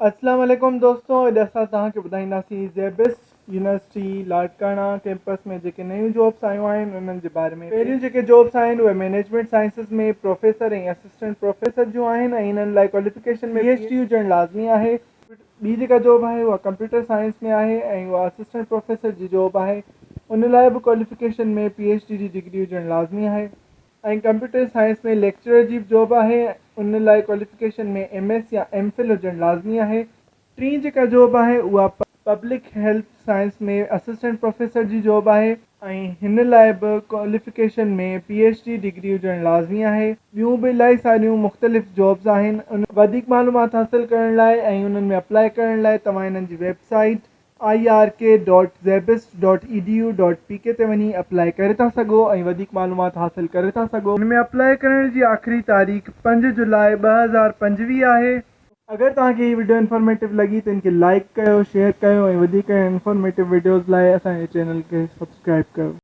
اسلام عليڪم دوستو اڄ اسان توهان کي ٻڌائينداسين زيبسٽ يونيورسٽي لاڙڪاڻا ڪيمپس ۾ جيڪي نيون جابس آيون آهن انهن جي باري ۾ پهريون جيڪي جابس آهن اهي management sciences ۾ professor ۽ assistant professor جون آهن ۽ انهن لاء ڪواليفڪيشن ۾ پي ايڇ ڊي هجڻ لازمي آهي ٻي جيڪا جاب آهي اها ڪمپيوٽر سائنس ۾ آهي ۽ اها اسسٽنٽ پروفيسر جي جاب آهي ان لاء به ڪواليفڪيشن ۾ پي ايڇ ڊي جي ڊگري هجڻ لازمي آهي. ۽ ڪمپيوٽر سائنس ۾ ليڪچرر جي به جاب آهي ان لاء ڪواليفڪيشن ۾ ايم ايس يا ايم فل هجڻ لازمي آهي. ٽين جيڪا جاب آهي اها public health science ۾ assistant professor جي جاب آهي. ۽ هن لاء به qualification ۾ P H D degree هجڻ لازمي آهي. ٻيون به الاهي ساريون مختلف جابز آهن ان وڌيڪ معلومات حاصل ڪرڻ لاء ۽ انهن ۾ اپلائي ڪرڻ لاء توهان انهن جي website I R K dot SZABIST dot E D U dot P K تي وڃي اپلائي ڪري ٿا سگهو ۽ وڌيڪ معلومات حاصل ڪري ٿا سگهو. هن ۾ اپلائي ڪرڻ جي آخري تاريخ پنج جولاء 2025 آهي. اگر توهان کي هي وڊيو انفارميٽو لڳي ته ان کي لائيڪ ڪيو، شيئر ڪيو ۽ وڌيڪ انفارميٽو وڊيوز لاء اسان جي چينل کي سبسڪرائيب ڪيو.